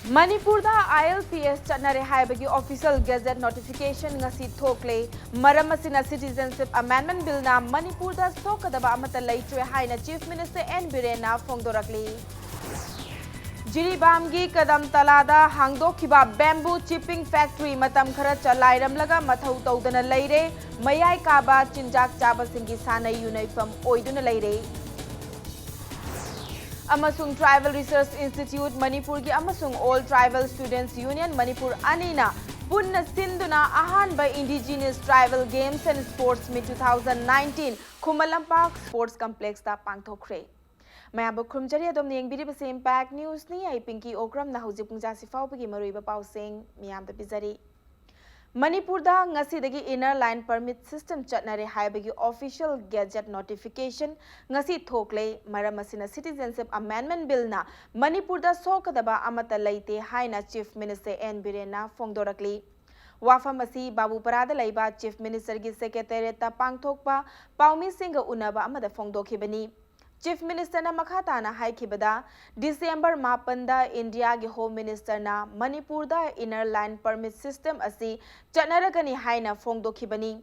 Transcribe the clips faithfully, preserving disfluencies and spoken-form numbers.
ꯃꯅꯤꯄꯨꯔꯗ ILPS ꯆꯠꯅꯔꯦ ꯍꯥꯏꯕꯒꯤ official gazette notification ꯉꯁꯤ ꯊꯣꯛꯂꯦ꯫ ꯃꯔꯝ ꯑꯁꯤꯅ Citizenship Amendment Billꯅ ꯃꯅꯤꯄꯨꯔꯗ ꯁꯣꯛꯀꯗꯕ ꯑꯃꯠꯇ ꯂꯩꯇ꯭ꯔꯦ ꯍꯥꯏꯅ Chief Minister N ꯕꯤꯔꯦꯟꯅ ꯐꯣꯡꯗꯣꯔꯛꯂꯤ꯫ ꯖꯤꯔꯤꯕꯥꯝꯒꯤ ꯀꯗꯝ ꯇꯂꯥꯗ ꯍꯥꯡꯗꯣꯛꯈꯤꯕ bamboo chipping factory ꯃꯇꯝ ꯈꯔ ꯆꯂꯥꯏꯔꯝꯂꯒ ꯃꯊꯧ ꯇꯧꯗꯅ ꯂꯩꯔꯦ꯫ ꯃꯌꯥꯏ ꯀꯥꯕ ꯆꯤꯟꯖꯥꯛ ꯆꯥꯕꯁꯤꯡꯒꯤ ꯁꯥꯟꯅ ꯌꯨꯅꯩꯐꯝ ꯑꯣꯏꯗꯨꯅ ꯂꯩꯔꯦ꯫ ꯑꯃꯁꯨꯡ Tribal Research Institute ꯃꯅꯤꯄꯨꯔꯒꯤ ꯑꯃꯁꯨꯡ All Tribal Students Union Manipur ꯑꯅꯤꯅ ꯄꯨꯟꯅ ꯁꯤꯟꯗꯨꯅ ꯑꯍꯥꯟꯕ Indigenous Tribal Games and Sports Meet two thousand nineteen Khuman Lampak Sports Complexꯇ ꯄꯥꯡꯊꯣꯛꯈ꯭ꯔꯦ꯫ ꯃꯌꯥꯝꯕꯨ ꯈꯨꯔꯨꯝꯖꯔꯤ꯫ ꯑꯗꯣꯝꯅ ꯌꯦꯡꯕꯤꯔꯤꯕꯁꯤ Impact Newsꯅꯤ꯫ ꯑꯩ ꯄꯤꯡꯀꯤ ꯑꯣꯀ꯭ꯔꯝꯅ ꯍꯧꯖꯤꯛ ꯄꯨꯡ ꯆꯥꯁꯤ ꯐꯥꯎꯕꯒꯤ ꯃꯔꯨꯑꯣꯏꯕ ꯄꯥꯎꯁꯤꯡ ꯃꯤꯌꯥꯝꯗ ꯄꯤꯖꯔꯤ꯫ ꯃꯅꯤꯄꯨꯔꯗ ꯉꯁꯤꯗꯒꯤ Inner Line Permit System ꯆꯠꯅꯔꯦ ꯍꯥꯏꯕꯒꯤ official gazette notification ꯉꯁꯤ ꯊꯣꯛꯂꯦ꯫ ꯃꯔꯝ ꯑꯁꯤꯅ Citizenship Amendment Billꯅ ꯃꯅꯤꯄꯨꯔꯗ ꯁꯣꯛꯀꯗꯕ ꯑꯃꯠꯇ ꯂꯩꯇꯦ ꯍꯥꯏꯅ Chief Minister N ꯕꯤꯔꯦꯟꯅ ꯐꯣꯡꯗꯣꯔꯛꯂꯤ꯫ ꯋꯥꯐꯝ ꯑꯁꯤ ꯕꯥꯕꯨꯄꯔꯥꯗ ꯂꯩꯕ Chief Ministerꯒꯤ Secretariatꯇ ꯄꯥꯡꯊꯣꯛꯄ ꯄꯥꯎꯃꯤꯁꯤꯡꯒ ꯎꯅꯕ ꯑꯃꯗ ꯐꯣꯡꯗꯣꯛꯈꯤꯕꯅꯤ꯫ Chief Ministerꯅ ꯃꯈꯥ ꯇꯥꯅ ꯍꯥꯏꯈꯤꯕꯗ, December ꯃꯥꯄꯟꯗ Indiaꯒꯤ Home Ministerꯅ ꯃꯅꯤꯄꯨꯔꯗ Inner Line Permit System ꯑꯁꯤ ꯆꯠꯅꯔꯒꯅꯤ ꯍꯥꯏꯅ ꯐꯣꯡꯗꯣꯛꯈꯤꯕꯅꯤ꯫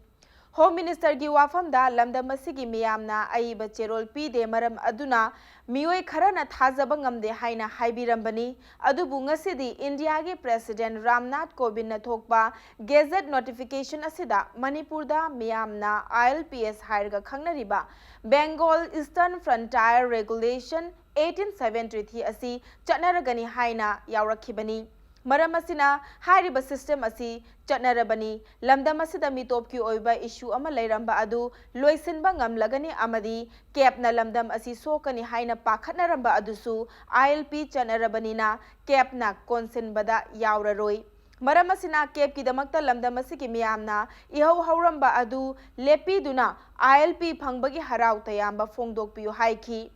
Home Ministerꯒꯤ ꯋꯥꯐꯝꯗ ꯂꯝꯗꯝ ꯑꯁꯤꯒꯤ ꯃꯤꯌꯥꯝꯅ ꯑꯏꯕ ꯆꯦꯔꯣꯜ ꯄꯤꯗꯦ, ꯃꯔꯝ ꯑꯗꯨꯅ ꯃꯤꯑꯣꯏ ꯈꯔꯅ ꯊꯥꯖꯕ ꯉꯝꯗꯦ ꯍꯥꯏꯅ ꯍꯥꯏꯕꯤꯔꯝꯕꯅꯤ꯫ ꯑꯗꯨꯕꯨ ꯉꯁꯤꯗꯤ Indiaꯒꯤ President ꯔꯥꯝꯅꯥꯊ ꯀꯣꯕꯤꯟꯗꯅ ꯊꯣꯛꯄ gazette notification ꯑꯁꯤꯗ ꯃꯅꯤꯄꯨꯔꯗ ꯃꯤꯌꯥꯝꯅ ILPS ꯍꯥꯏꯔꯒ ꯈꯪꯅꯔꯤꯕ Bengal Eastern Frontier Regulation eighteen seventy-three ꯑꯁꯤ ꯆꯠꯅꯔꯒꯅꯤ ꯍꯥꯏꯅ ꯌꯥꯎꯔꯛꯈꯤꯕꯅꯤ꯫ ꯃꯔꯝ ꯑꯁꯤꯅ ꯍꯥꯏꯔꯤꯕ system ꯑꯁꯤ ꯆꯠꯅꯔꯕꯅꯤ꯫ ꯂꯝꯗꯝ ꯑꯁꯤꯗ ꯃꯤꯇꯣꯞꯀꯤ ꯑꯣꯏꯕ issue ꯑꯃ ꯂꯩꯔꯝꯕ ꯑꯗꯨ ꯂꯣꯏꯁꯤꯟꯕ ꯉꯝꯂꯒꯅꯤ ꯑꯃꯗꯤ CABꯅ ꯂꯝꯗꯝ ꯑꯁꯤ ꯁꯣꯛꯀꯅꯤ ꯍꯥꯏꯅ ꯄꯥꯈꯠꯅꯔꯝꯕ ꯑꯗꯨꯁꯨ ILP ꯆꯠꯅꯔꯕꯅꯤꯅ CABꯅ ꯀꯣꯟꯁꯤꯟꯕꯗ ꯌꯥꯎꯔꯔꯣꯏ꯫ ꯃꯔꯝ ꯑꯁꯤꯅ CABꯀꯤꯗꯃꯛꯇ ꯂꯝꯗꯝ ꯑꯁꯤꯒꯤ ꯃꯤꯌꯥꯝꯅ ꯏꯍꯧ ꯍꯧꯔꯝꯕ ꯑꯗꯨ ꯂꯦꯞꯄꯤꯗꯨꯅ ILP ꯐꯪꯕꯒꯤ ꯍꯔꯥꯎ ꯇꯌꯥꯝꯕ ꯐꯣꯡꯗꯣꯛꯄꯤꯌꯨ ꯍꯥꯏꯈꯤ꯫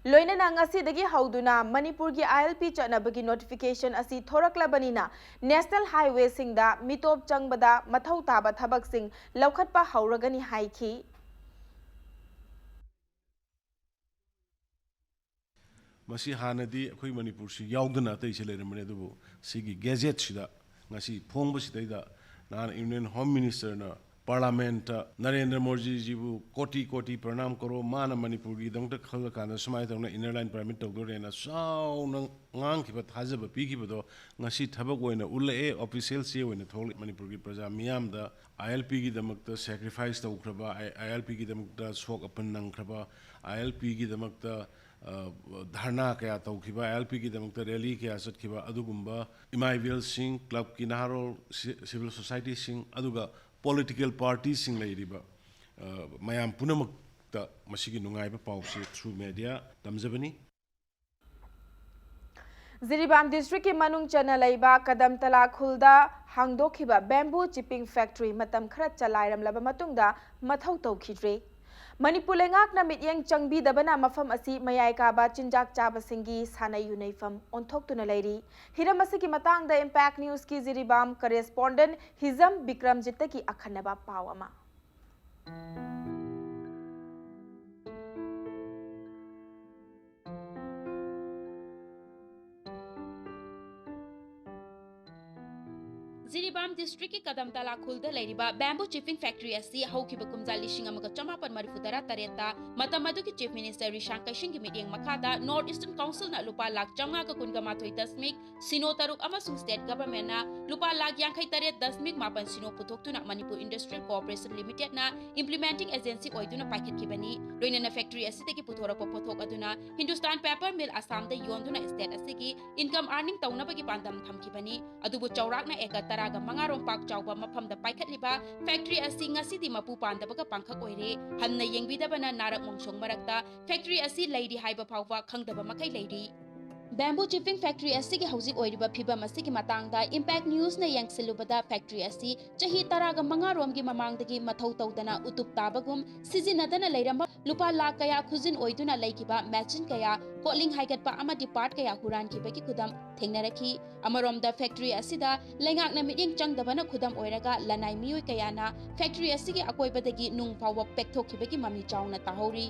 ꯂꯣꯏꯅꯅ ꯉꯁꯤꯗꯒꯤ ꯍꯧꯗꯨꯅ ꯃꯅꯤꯄꯨꯔꯒꯤ ILP ꯆꯠꯅꯕꯒꯤ notification ꯑꯁꯤ ꯊꯣꯔꯛꯂꯕꯅꯤꯅ National Highwayꯁꯤꯡꯗ ꯃꯤꯇꯣꯞ ꯆꯪꯕꯗ ꯃꯊꯧ ꯇꯥꯕ ꯊꯕꯛꯁꯤꯡ ꯂꯧꯈꯠꯄ ꯍꯧꯔꯒꯅꯤ ꯍꯥꯏꯈꯤ꯫ ꯃꯁꯤ ꯍꯥꯟꯅꯗꯤ ꯑꯩꯈꯣꯏ ꯃꯅꯤꯄꯨꯔꯁꯤ ꯌꯥꯎꯗꯅ ꯑꯇꯩꯁꯤ ꯂꯩꯔꯝꯕꯅꯤ, ꯑꯗꯨꯕꯨ ꯁꯤꯒꯤ ꯒꯦꯖꯦꯠꯁꯤꯗ ꯉꯁꯤ ꯐꯣꯡꯕꯁꯤꯗꯩꯗ ꯅꯍꯥꯟ Union Home Minister ꯅ Parliament ꯇ ꯅꯔꯦꯟꯗ꯭ꯔ ꯃꯣꯗꯤꯖꯤꯕꯨ ꯀꯣꯇꯤ ꯀꯣꯇꯤ ꯄ꯭ꯔꯅꯥꯝ ꯀꯔꯣ, ꯃꯥꯅ ꯃꯅꯤꯄꯨꯔꯒꯤꯗꯃꯛꯇ ꯈꯜꯂꯀꯥꯟꯗ ꯁꯨꯃꯥꯏꯅ ꯇꯧꯅ inner line permit ꯇꯧꯗꯣꯔꯦꯅ ꯆꯥꯎꯅ ꯉꯥꯡꯈꯤꯕ, ꯊꯥꯖꯕ ꯄꯤꯈꯤꯕꯗꯣ ꯉꯁꯤ ꯊꯕꯛ ꯑꯣꯏꯅ ꯎꯠꯂꯛꯑꯦ, official ꯆꯦ ꯑꯣꯏꯅ ꯊꯣꯛꯂꯛꯑꯦ꯫ ꯃꯅꯤꯄꯨꯔꯒꯤ ꯄ꯭ꯔꯖꯥ ꯃꯤꯌꯥꯝꯗ ILP ꯒꯤꯗꯃꯛꯇ sacrifice ꯇꯧꯈ꯭ꯔꯕ, ILP ꯒꯤꯗꯃꯛꯇ ꯁꯣꯛ ꯑꯄꯟ ꯅꯪꯈ꯭ꯔꯕ, ILP ꯒꯤꯗꯃꯛꯇ, ꯑ, ꯙꯔꯅꯥ ꯀꯌꯥ ꯇꯧꯈꯤꯕ, ILP ꯒꯤꯗꯃꯛꯇ rally ꯀꯌꯥ ꯆꯠꯈꯤꯕ, ꯑꯗꯨꯒꯨꯝꯕ ꯏꯃꯥ ꯏꯕꯦꯜꯁꯤꯡ, club ꯀꯤ ꯅꯍꯥꯔꯣꯜ, ꯁꯤ-, civil society ꯁꯤꯡ, ꯑꯗꯨꯒ political party ꯁꯤꯡ ꯂꯩꯔꯤꯕ, ꯑ, ꯃꯌꯥꯝ ꯄꯨꯝꯅꯃꯛꯇ ꯃꯁꯤꯒꯤ ꯅꯨꯡꯉꯥꯏꯕ ꯄꯥꯎꯁꯦ through media ꯇꯝꯖꯕꯅꯤ꯫ ꯖꯤꯔꯤꯕꯥꯝ district ꯀꯤ ꯃꯅꯨꯡ ꯆꯟꯅ ꯂꯩꯕ ꯀꯗꯝꯇꯂꯥ ꯈꯨꯜꯗ ꯍꯥꯡꯗꯣꯛꯈꯤꯕ bamboo chipping factory ꯃꯇꯝ ꯈꯔ ꯆꯂꯥꯏꯔꯝꯂꯕ ꯃꯇꯨꯡꯗ ꯃꯊꯧ ꯇꯧꯈꯤꯗ꯭ꯔꯦ꯫ ꯃꯅꯤꯄꯨꯔ ꯂꯩꯉꯥꯛꯅ ꯃꯤꯠꯌꯦꯡ ꯆꯪꯕꯤꯗꯕꯅ ꯃꯐꯝ ꯑꯁꯤ ꯃꯌꯥꯏ ꯀꯥꯕ ꯆꯤꯟꯖꯥꯛ ꯆꯥꯕꯁꯤꯡꯒꯤ ꯁꯥꯟꯅ ꯌꯨꯅꯩꯐꯝ ꯑꯣꯟꯊꯣꯛꯇꯨꯅ ꯂꯩꯔꯤ꯫ ꯍꯤꯔꯝ ꯑꯁꯤꯒꯤ ꯃꯇꯥꯡꯗ Impact News ꯀꯤ ꯖꯤꯔꯤꯕꯥꯝ correspondent ꯍꯤꯖꯝ ꯕꯤꯀ꯭ꯔꯝꯖꯤꯠꯇꯒꯤ ꯑꯈꯟꯅꯕ ꯄꯥꯎ ꯑꯃ꯫ ꯖꯤꯔꯤꯕꯥꯝ district ꯀꯤ ꯀꯗꯝꯇꯂꯥ ꯈꯨꯜꯗ ꯂꯩꯔꯤꯕ bamboo chipping factory ꯑꯁꯤ ꯍꯧꯈꯤꯕ ꯀꯨꯝꯖꯥ ꯂꯤꯁꯤꯡ ꯑꯃꯒ ꯆꯃꯥꯄꯟ ꯃꯔꯤꯐꯨ ꯇꯔꯥ ꯇꯔꯦꯠꯇ ꯃꯇꯝ ꯑꯗꯨꯒꯤ Chief Minister ꯔꯤꯁꯥꯡ ꯀꯩꯁꯤꯡꯒꯤ ꯃꯤꯠꯌꯦꯡ ꯃꯈꯥꯗ North Eastern Council ꯅ ꯂꯨꯄꯥ ꯂꯥꯈ ꯆꯥꯝꯃꯉꯥꯒ ꯀꯨꯟꯒ ꯃꯥꯊꯣꯏ ꯗꯁꯃꯤꯛ ꯁꯤꯅꯣ ꯇꯔꯨꯛ ꯑꯃꯁꯨꯡ state government ꯅ ꯂꯨꯄꯥ ꯂꯥꯈ ꯌꯥꯡꯈꯩ ꯇꯔꯦꯠ ꯗꯁꯃꯤꯛ ꯃꯥꯄꯟ ꯁꯤꯅꯣ ꯄꯨꯊꯣꯛꯇꯨꯅ Manipur Industrial Corporation Limited ꯅ implementing agency ꯑꯣꯏꯗꯨꯅ ꯄꯥꯏꯈꯠꯈꯤꯕꯅꯤ꯫ ꯂꯣꯏꯅꯅ factory ꯑꯁꯤꯗꯒꯤ ꯄꯨꯊꯣꯔꯛꯄ ꯄꯣꯠꯊꯣꯛ ꯑꯗꯨꯅ Hindustan Paper Mill Assam ꯗ ꯌꯣꯟꯗꯨꯅ state ꯑꯁꯤꯒꯤ income earning ꯇꯧꯅꯕꯒꯤ ꯄꯥꯟꯗꯝ ꯊꯝꯈꯤꯕꯅꯤ꯫ ꯑꯗꯨꯕꯨ ꯆꯥꯎꯔꯥꯛꯅ acre ꯇꯔꯥꯒ ꯃꯉꯥ ꯔꯣꯝ ꯄꯥꯛ ꯆꯥꯎꯕ ꯃꯐꯝꯗ ꯄꯥꯏꯈꯠꯂꯤꯕ factory ꯑꯁꯤ ꯉꯁꯤꯗꯤ ꯃꯄꯨ ꯄꯥꯟꯗꯕꯒ ꯄꯥꯡꯈꯛ ꯑꯣꯏꯔꯦ꯫ ꯍꯟꯅ ꯌꯦꯡꯕꯤꯗꯕꯅ ꯅꯥꯔꯛ ꯃꯣꯡꯁꯣꯡ ꯃꯔꯛꯇ factory ꯑꯁꯤ ꯂꯩꯔꯤ ꯍꯥꯏꯕ ꯐꯥꯎꯕ ꯈꯪꯗꯕ ꯃꯈꯩ ꯂꯩꯔꯤ꯫ Bamboo chipping factory ꯑꯁꯤꯒꯤ ꯍꯧꯖꯤꯛ ꯑꯣꯏꯔꯤꯕ ꯐꯤꯕꯝ ꯑꯁꯤꯒꯤ ꯃꯇꯥꯡꯗ Impact News ꯅ ꯌꯦꯡꯁꯤꯜꯂꯨꯕꯗ factory ꯑꯁꯤ ꯆꯍꯤ ꯇꯔꯥꯒ ꯃꯉꯥ ꯔꯣꯝꯒꯤ ꯃꯃꯥꯡꯗꯒꯤ ꯃꯊꯧ ꯇꯧꯗꯅ ꯎꯇꯨꯞ ꯇꯥꯕꯒꯨꯝ ꯁꯤꯖꯤꯟꯅꯗꯅ ꯂꯩꯔꯝꯕ, ꯂꯨꯄꯥ ꯂꯥꯈ ꯀꯌꯥ ꯈꯨꯖꯤꯟ ꯑꯣꯏꯗꯨꯅ ꯂꯩꯈꯤꯕ machine ꯀꯌꯥ, ꯀꯣꯠꯂꯤꯡ ꯍꯥꯏꯒꯠꯄ ꯑꯃꯗꯤ part ꯀꯌꯥ ꯍꯨꯔꯥꯟꯈꯤꯕꯒꯤ ꯈꯨꯗꯝ ꯊꯦꯡꯅꯔꯛꯈꯤ꯫ ꯑꯃꯔꯣꯝꯗ factory ꯑꯁꯤꯗ ꯂꯩꯉꯥꯛꯅ ꯃꯤꯠꯌꯦꯡ ꯆꯪꯗꯕꯅ ꯈꯨꯗꯝ ꯑꯣꯏꯔꯒ ꯂꯅꯥꯏ ꯃꯤꯑꯣꯏ ꯀꯌꯥꯅ factory ꯑꯁꯤꯒꯤ ꯑꯀꯣꯏꯕꯗꯒꯤ ꯅꯨꯡ ꯐꯥꯎꯕ ꯄꯦꯛꯊꯣꯛꯈꯤꯕꯒꯤ ꯃꯃꯤ ꯆꯥꯎꯅ ꯇꯥꯍꯧꯔꯤ꯫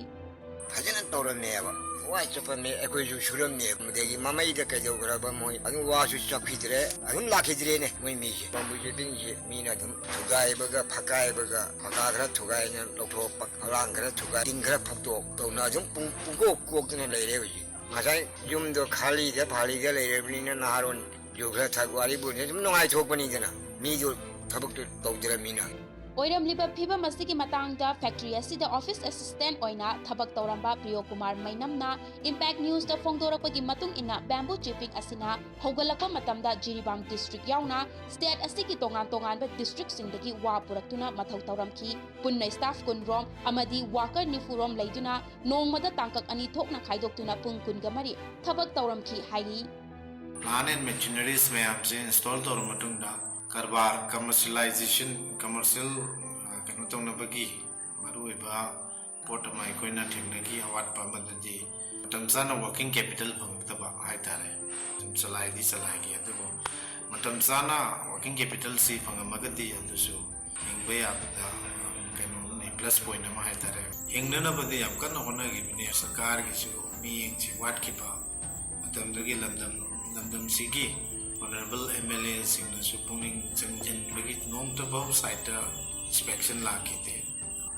ꯐꯖꯅ ꯇꯧꯔꯝꯃꯦꯕ꯫ ꯋꯥ ꯆꯠꯄꯝꯃꯦ, ꯑꯩꯈꯣꯏꯁꯨ ꯁꯨꯔꯝꯃꯦ꯫ ꯑꯗꯒꯤ ꯃꯃꯩꯗ ꯀꯩꯗꯧꯈ꯭ꯔꯕ ꯃꯣꯏ ꯑꯗꯨꯝ ꯋꯥꯁꯨ ꯆꯠꯈꯤꯗ꯭ꯔꯦ, ꯑꯗꯨꯝ ꯂꯥꯛꯈꯤꯗ꯭ꯔꯦꯅꯦ꯫ ꯃꯣꯏ ꯃꯤꯁꯦ ꯕꯝꯕꯨ ꯆꯨꯞꯄꯤꯡꯁꯦ ꯃꯤꯅ ꯑꯗꯨꯝ ꯊꯨꯒꯥꯏꯕꯒ ꯐꯀꯥꯏꯕꯒ, ꯐꯀꯥ ꯈꯔ ꯊꯨꯒꯥꯏꯅ ꯂꯧꯊꯣꯛꯄ, ꯐꯛꯂꯥꯡ ꯈꯔ ꯊꯨꯒꯥꯏ, ꯇꯤꯟ ꯈꯔ ꯐꯨꯛꯇꯣꯛ ꯇꯧꯅ ꯑꯗꯨꯝ ꯄꯨꯡ, ꯄꯨꯡꯀꯣꯛ ꯀꯣꯛꯇꯅ ꯂꯩꯔꯦ ꯍꯧꯖꯤꯛ꯫ ꯉꯁꯥꯏ ꯌꯨꯝꯗꯣ ꯈꯥꯂꯤꯗ ꯐꯥꯂꯤꯗ ꯂꯩꯔꯕꯅꯤꯅ ꯅꯍꯥꯔꯣꯟ ꯌꯨ ꯈꯔ ꯊꯛ, ꯋꯥꯔꯤꯕꯨꯅꯤ ꯁꯨꯝ ꯅꯨꯡꯉꯥꯏꯊꯣꯛꯄꯅꯤꯗꯅ, ꯃꯤꯗꯨ ꯊꯕꯛꯇꯨ ꯇꯧꯗ꯭ꯔꯕꯅꯤꯅ꯫ ꯑꯣꯏꯔꯝꯂꯤꯕ ꯐꯤꯕꯝ ꯑꯁꯤꯒꯤ ꯃꯇꯥꯡꯗ ꯐꯦꯛꯇꯔꯤ ꯑꯁꯤꯗ ꯑꯣꯐꯤꯁ ꯑꯦꯁꯤꯁꯇꯦꯟꯠ ꯑꯣꯏꯅ ꯊꯕꯛ ꯇꯧꯔꯝꯕ ꯄ꯭ꯔꯤꯌꯣ ꯀꯨꯃꯥꯔ ꯃꯩꯅꯝꯅ ꯏꯝꯄꯦꯛ ꯅ꯭ꯌꯨꯁꯇ ꯐꯣꯡꯗꯣꯔꯛꯄꯒꯤ ꯃꯇꯨꯡ ꯏꯟꯅ, ꯕꯦꯝꯕꯨ ꯆꯤꯞꯄꯤꯡ ꯑꯁꯤꯅ ꯍꯧꯒꯠꯂꯛꯄ ꯃꯇꯝꯗ ꯖꯤꯔꯤꯕꯥꯝ ꯗꯤꯁꯇ꯭ꯔꯤꯛ ꯌꯥꯎꯅ ꯁ꯭ꯇꯦꯠ ꯑꯁꯤꯒꯤ ꯇꯣꯉꯥꯟ ꯇꯣꯉꯥꯟꯕ ꯗꯤꯁꯇ꯭ꯔꯤꯛꯁꯤꯡꯗꯒꯤ ꯋꯥ ꯄꯨꯔꯛꯇꯨꯅ ꯃꯊꯧ ꯇꯧꯔꯝꯈꯤ꯫ ꯄꯨꯟꯅ ꯁ꯭ꯇꯥꯐ ꯀꯨꯟ ꯔꯣꯝ ꯑꯃꯗꯤ ꯋꯥꯀꯔ ꯅꯤꯐꯨ ꯔꯣꯝ ꯂꯩꯗꯨꯅ ꯅꯣꯡꯃꯗ ꯇꯥꯡꯀꯛ ꯑꯅꯤ ꯊꯣꯛꯅ ꯈꯥꯏꯗꯣꯛꯇꯨꯅ ꯄꯨꯡ ꯀꯨꯟꯒ ꯃꯔꯤ ꯊꯕꯛ ꯇꯧꯔꯝꯈꯤ ꯍꯥꯏꯔꯤ꯫ Plant and machineries ꯃꯌꯥꯝꯁꯦ install ꯇꯧꯔ ꯃꯇꯨꯡꯗ ꯀꯔꯕꯥꯔ, commercialization, commercial, ꯑ, ꯀꯩꯅꯣ ꯇꯧꯅꯕꯒꯤ ꯃꯔꯨꯑꯣꯏꯕ ꯄꯣꯠ ꯑꯃ ꯑꯩꯈꯣꯏꯅ ꯊꯦꯡꯅꯈꯤ꯫ ꯑꯋꯥꯠꯄ ꯑꯃꯗꯗꯤ ꯃꯇꯝ ꯆꯥꯅ working capital ꯐꯪꯉꯛꯇꯕ ꯍꯥꯏꯇꯥꯔꯦ꯫ ꯑꯗꯨꯝ ꯆꯂꯥꯏꯗꯤ ꯆꯂꯥꯏꯈꯤ, ꯑꯗꯨꯕꯨ ꯃꯇꯝ ꯆꯥꯅ working capitalꯁꯤ ꯐꯪꯉꯝꯃꯒꯗꯤ ꯑꯗꯨꯁꯨ ꯍꯤꯡꯕ ꯌꯥꯕꯗ ꯀꯩꯅꯣꯅꯤ, plus point ꯑꯃ ꯍꯥꯏꯇꯥꯔꯦ꯫ ꯍꯤꯡꯅꯅꯕꯗꯤ ꯌꯥꯝ ꯀꯟꯅ ꯍꯣꯠꯅꯈꯤꯕꯅꯤ꯫ ꯁꯔꯀꯥꯔꯒꯤꯁꯨ ꯃꯤꯠꯌꯦꯡꯁꯤ ꯋꯥꯠꯈꯤꯕ ꯃꯇꯝꯗꯨꯒꯤ ꯂꯝꯗꯝ, ꯂꯝꯗꯝꯁꯤꯒꯤ honourable MLAꯁꯤꯡꯅꯁꯨ ꯄꯨꯛꯅꯤꯡ ꯆꯪꯁꯤꯟꯕꯒꯤ ꯅꯣꯡꯃꯇꯐꯥꯎ siteꯇ inspection ꯂꯥꯛꯈꯤꯗꯦ꯫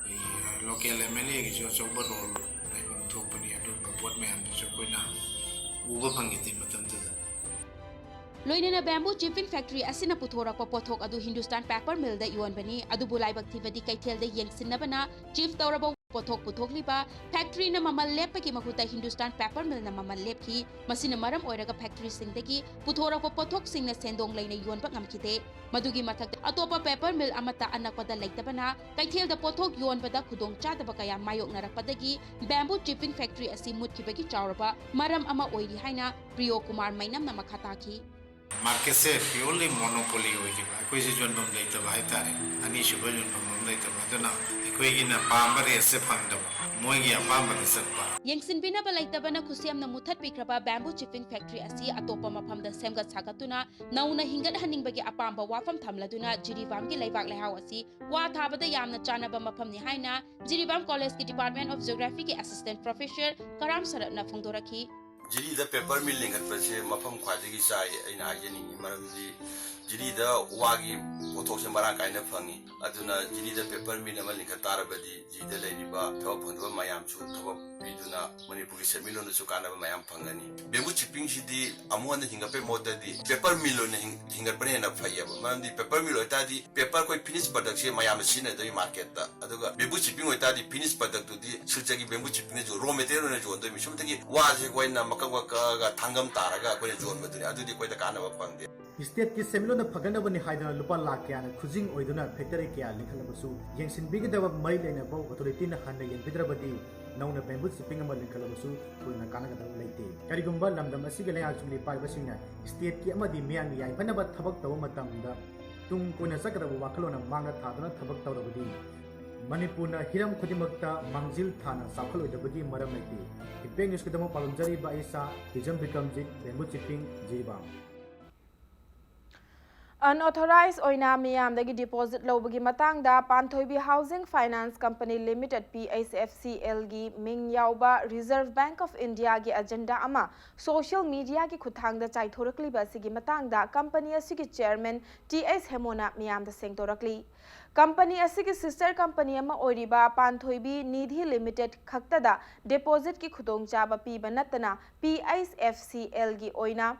ꯑꯩꯈꯣꯏꯒꯤ local MLAꯒꯤꯁꯨ ꯑꯆꯧꯕ role ꯂꯩꯐꯝ ꯊꯣꯛꯄꯅꯤ꯫ ꯑꯗꯨꯒꯨꯝꯕ ꯄꯣꯠ ꯃꯌꯥꯝꯗꯨꯁꯨ ꯑꯩꯈꯣꯏꯅ ꯎꯕ ꯐꯪꯈꯤꯗꯦ ꯃꯇꯝꯗꯨꯗ꯫ ꯂꯣꯏꯅꯅ ꯕꯦꯝꯕꯨ ꯆꯤꯞꯄꯤꯡ ꯐꯦꯛꯇꯔꯤ ꯑꯁꯤꯅ ꯄꯨꯊꯣꯔꯛꯄ ꯄꯣꯠꯊꯣꯛ ꯑꯗꯨ ꯍꯤꯟꯗꯨꯁꯇꯥꯟ ꯄꯦꯄꯔ ꯃꯤꯜꯗ ꯌꯣꯟꯕꯅꯤ꯫ ꯑꯗꯨꯕꯨ ꯂꯥꯏꯕꯛ ꯊꯤꯕꯗꯤ ꯀꯩꯊꯦꯜꯗ ꯌꯦꯡꯁꯤꯟꯅꯕꯅ ꯆꯤꯞ ꯇꯧꯔꯕ ꯄꯣꯠꯊꯣꯛ ꯄꯨꯊꯣꯛꯂꯤꯕ ꯐꯦꯛꯇꯔꯤꯅ ꯃꯃꯜ ꯂꯦꯞꯄꯒꯤ ꯃꯍꯨꯠꯇ ꯍꯤꯟꯗꯨꯁꯇꯥꯟ ꯄꯦꯄꯔ ꯃꯤꯜꯅ ꯃꯃꯜ ꯂꯦꯞꯈꯤ꯫ ꯃꯁꯤꯅ ꯃꯔꯝ ꯑꯣꯏꯔꯒ ꯐꯦꯛꯇꯔꯤꯁꯤꯡꯗꯒꯤ ꯄꯨꯊꯣꯔꯛꯄ ꯄꯣꯠꯊꯣꯛꯁꯤꯡꯅ ꯁꯦꯟꯗꯣꯡ ꯂꯩꯅ ꯌꯣꯟꯕ ꯉꯝꯈꯤꯗꯦ꯫ ꯃꯗꯨꯒꯤ ꯃꯊꯛꯇ ꯑꯇꯣꯞꯄ ꯄꯦꯄꯔ ꯃꯤꯜ ꯑꯃꯠꯇ ꯑꯅꯛꯄꯗ ꯂꯩꯇꯕꯅ ꯀꯩꯊꯦꯜꯗ ꯄꯣꯠꯊꯣꯛ ꯌꯣꯟꯕꯗ ꯈꯨꯗꯣꯡꯆꯥꯗꯕ ꯀꯌꯥ ꯃꯥꯌꯣꯛꯅꯔꯛꯄꯗꯒꯤ ꯕꯦꯝꯕꯨ ꯆꯤꯞꯄꯤꯡ ꯐꯦꯛꯇꯔꯤ ꯑꯁꯤ ꯃꯨꯠꯈꯤꯕꯒꯤ ꯆꯥꯎꯔꯕ ꯃꯔꯝ ꯑꯃ ꯑꯣꯏꯔꯤ ꯍꯥꯏꯅ ꯄ꯭ꯔꯤꯌꯣ ꯀꯨꯃꯥꯔ ꯃꯩꯅꯝꯅ ꯃꯈꯥ ꯇꯥꯈꯤ꯫ Marketꯁꯦ purely monopoly ꯑꯣꯏꯈꯤꯕ, ꯑꯩꯈꯣꯏꯁꯦ ꯌꯣꯟꯐꯝ ꯂꯩꯇꯕ ꯍꯥꯏꯇꯥꯔꯦ꯫ ꯑꯅꯤꯁꯨꯕ ꯌꯣꯟꯐꯝ ꯑꯃ ꯂꯩꯇꯕ, ꯑꯗꯨꯅ ꯑꯩꯈꯣꯏꯒꯤꯅ ꯄꯥꯝꯕ rateꯁꯦ ꯐꯪꯗꯕ꯫ ꯃꯣꯏꯒꯤ ꯑꯄꯥꯝꯕꯗ ꯆꯠꯄ꯫ ꯌꯦꯡꯁꯤꯟꯕꯤꯅꯕ ꯂꯩꯇꯕꯅ ꯈꯨꯠꯁꯦꯝꯅ ꯃꯨꯊꯠꯄꯤꯈ꯭ꯔꯕ bamboo chipping factory ꯑꯁꯤ ꯑꯇꯣꯞꯄ ꯃꯐꯝꯗ ꯁꯦꯝꯒꯠ ꯁꯥꯒꯠꯇꯨꯅ ꯅꯧꯅ ꯍꯤꯡꯒꯠꯍꯟꯅꯤꯡꯕꯒꯤ ꯑꯄꯥꯝꯕ ꯋꯥꯐꯝ ꯊꯝꯂꯗꯨꯅ ꯖꯤꯔꯤꯕꯥꯝꯒꯤ ꯂꯩꯕꯥꯛ ꯂꯩꯍꯥꯎ ꯑꯁꯤ ꯋꯥ ꯊꯥꯕꯗ ꯌꯥꯝꯅ ꯆꯥꯟꯅꯕ ꯃꯐꯝꯅꯤ ꯍꯥꯏꯅ ꯖꯤꯔꯤꯕꯥꯝ ꯀꯣꯂꯦꯖꯀꯤ Department of Geographyꯒꯤ assistant professor Karam ꯁꯔꯠꯅ ꯐꯣꯡꯗꯣꯔꯛꯈꯤ꯫ ꯖꯤꯔꯤꯗ paper mill ꯂꯤꯡꯈꯠꯄꯁꯦ ꯃꯐꯝ ꯈ꯭ꯋꯥꯏꯗꯒꯤ ꯆꯥꯏ ꯑꯩꯅ ꯍꯥꯏꯖꯅꯤꯡꯉꯤ꯫ ꯃꯔꯝꯗꯤ ꯖꯤꯔꯤꯗ ꯋꯥꯒꯤ ꯄꯣꯠꯊꯣꯛꯁꯦ ꯃꯔꯥꯡ ꯀꯥꯏꯅ ꯐꯪꯉꯤ꯫ ꯑꯗꯨꯅ ꯖꯤꯔꯤꯗ paper mill ꯑꯃ ꯂꯤꯡꯈꯠ ꯇꯥꯔꯕꯗꯤ ꯖꯤꯔꯤꯗ ꯂꯩꯔꯤꯕ ꯊꯕꯛ ꯐꯪꯗꯕ ꯃꯌꯥꯝꯁꯨ ꯊꯕꯛ ꯄꯤꯗꯨꯅ ꯃꯅꯤꯄꯨꯔꯒꯤ ꯁꯦꯟꯃꯤꯠꯂꯣꯟꯗꯁꯨ ꯀꯥꯟꯅꯕ ꯃꯌꯥꯝ ꯐꯪꯒꯅꯤ꯫ Bamboo chippingꯁꯤꯗꯤ ꯑꯃꯨꯛ ꯍꯟꯅ ꯍꯤꯡꯒꯠꯄꯒꯤ ꯃꯍꯨꯠꯇꯗꯤ paper mill ꯑꯣꯏꯅ ꯍꯤꯡ-, ꯍꯤꯡꯒꯠꯄꯅ ꯍꯦꯟꯅ ꯐꯩꯌꯦꯕ꯫ ꯃꯔꯝꯗꯤ paper mill ꯑꯣꯏꯇꯥꯔꯗꯤ paper ꯑꯩꯈꯣꯏ finish productꯁꯦ ꯃꯌꯥꯝꯅ ꯁꯤꯖꯤꯟꯅꯗꯣꯏ marketꯇ꯫ ꯑꯗꯨꯒ bamboo chipping ꯑꯣꯏꯇꯥꯔꯗꯤ finish productꯇꯨꯗꯤ ꯁꯤꯜꯆꯔꯒꯤ bamboo chippingꯅꯁꯨ raw material ꯑꯣꯏꯅ ꯌꯣꯟꯗꯣꯏꯅꯤ꯫ ꯁꯣꯝꯗꯒꯤ ꯋꯥꯁꯦ ꯑꯩꯈꯣꯏꯅ ꯃꯀꯛ ꯃꯀꯛ ꯀꯛꯑꯒ ꯊꯥꯡꯒꯝ ꯇꯥꯔꯒ ꯑꯩꯈꯣꯏꯅ ꯌꯣꯟꯕꯗꯨꯅꯤ꯫ ꯑꯗꯨꯗꯤ ꯑꯩꯈꯣꯏꯗ ꯀꯥꯟꯅꯕ ꯐꯪꯗꯦ꯫ stateꯀꯤ ꯁꯦꯟꯃꯤꯠꯂꯣꯟꯗ ꯐꯒꯠꯅꯕꯅꯤ ꯍꯥꯏꯗꯨꯅ ꯂꯨꯄꯥ ꯂꯥꯈ ꯀꯌꯥꯅ ꯈꯨꯖꯤꯡ ꯑꯣꯏꯗꯨꯅ factory ꯀꯌꯥ ꯂꯤꯡꯈꯠꯂꯕꯁꯨ ꯌꯦꯡꯁꯤꯟꯕꯤꯒꯗꯕ ꯃꯔꯤ ꯂꯩꯅꯕ authorityꯅ ꯍꯟꯅ ꯌꯦꯡꯕꯤꯗ꯭ꯔꯕꯗꯤ ꯅꯧꯅ bamboo chipping ꯑꯃ ꯂꯤꯡꯈꯠꯂꯕꯁꯨ ꯊꯣꯏꯅ ꯀꯥꯟꯅꯒꯗꯕ ꯂꯩꯇꯦ꯫ ꯀꯔꯤꯒꯨꯝꯕ ꯂꯝꯗꯝ ꯑꯁꯤꯒꯤ ꯂꯩꯉꯥꯛ ꯂꯨꯆꯤꯡꯂꯤ ꯄꯥꯏꯕꯁꯤꯡꯅ stateꯀꯤ ꯑꯃꯗꯤ ꯃꯤꯌꯥꯝꯒꯤ ꯌꯥꯏꯐꯅꯕ ꯊꯕꯛ ꯇꯧꯕ ꯃꯇꯝꯗ ꯇꯨꯡ ꯀꯣꯏꯅ ꯆꯠꯀꯗꯕ ꯋꯥꯈꯜꯂꯣꯟ ꯑꯃ ꯃꯥꯡꯗ ꯊꯥꯗꯨꯅ ꯊꯕꯛ ꯇꯧꯔꯕꯗꯤ ꯃꯅꯤꯄꯨꯔꯅ ꯍꯤꯔꯝ ꯈꯨꯗꯤꯡꯃꯛꯇ ꯃꯥꯡꯖꯤꯜ ꯊꯥꯅ ꯆꯥꯎꯈꯠꯂꯣꯏꯗꯕꯒꯤ ꯃꯔꯝ ꯂꯩꯇꯦ꯫ Impact Newsꯀꯤꯗꯃꯛ ꯄꯥꯎꯗꯝꯖꯔꯤꯕ ꯑꯩ ꯏꯁꯥ ꯍꯤꯖꯝ Bikramjit, bamboo chipping, Jiribam. Unauthorized ꯑꯣꯏꯅ ꯃꯤꯌꯥꯝꯗꯒꯤ deposit ꯂꯧꯕꯒꯤ ꯃꯇꯥꯡꯗ ꯄꯥꯟꯊꯣꯏꯕꯤ Housing Finance Company Limited, P H F C Lꯒꯤ ꯃꯤꯡ ꯌꯥꯎꯕ Reserve Bank of Indiaꯒꯤ agenda ꯑꯃ social mediaꯒꯤ ꯈꯨꯠꯊꯥꯡꯗ ꯆꯥꯏꯊꯣꯔꯛꯂꯤꯕ ꯑꯁꯤꯒꯤ ꯃꯇꯥꯡꯗ company ꯑꯁꯤꯒꯤ chairman T H ꯍꯦꯃꯣꯅ ꯃꯤꯌꯥꯝꯗ ꯁꯦꯡꯗꯣꯔꯛꯂꯤ꯫ Company ꯑꯁꯤꯒꯤ sister company ꯑꯃ ꯑꯣꯏꯔꯤꯕ ꯄꯥꯟꯊꯣꯏꯕꯤ ꯅꯤꯙꯤ Limited ꯈꯛꯇꯗ depositꯀꯤ ꯈꯨꯗꯣꯡꯆꯥꯕ ꯄꯤꯕ ꯅꯠꯇꯅ P H F C Lꯒꯤ ꯑꯣꯏꯅ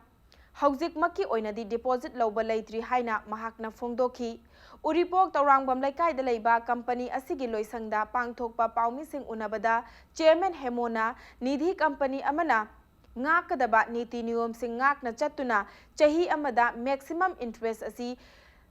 ꯍꯧꯖꯤꯛꯃꯛꯀꯤ ꯑꯣꯏꯅꯗꯤ deposit ꯂꯧꯕ ꯂꯩꯇ꯭ꯔꯤ ꯍꯥꯏꯅ ꯃꯍꯥꯛꯅ ꯐꯣꯡꯗꯣꯛꯈꯤ꯫ ꯎꯔꯤꯄꯣꯛ ꯇꯧꯔꯥꯡꯕꯝ ꯂꯩꯀꯥꯏꯗ ꯂꯩꯕ company ꯑꯁꯤꯒꯤ ꯂꯣꯏꯁꯪꯗ ꯄꯥꯡꯊꯣꯛꯄ ꯄꯥꯎꯃꯤꯁꯤꯡ ꯎꯅꯕꯗ chairman ꯍꯦꯃꯣꯅ ꯅꯤꯙꯤ company ꯑꯃꯅ ꯉꯥꯛꯀꯗꯕ ꯅꯤꯇꯤ ꯅꯤꯌꯣꯝꯁꯤꯡ ꯉꯥꯛꯅ ꯆꯠꯇꯨꯅ ꯆꯍꯤ ꯑꯃꯗ maximum interest ꯑꯁꯤ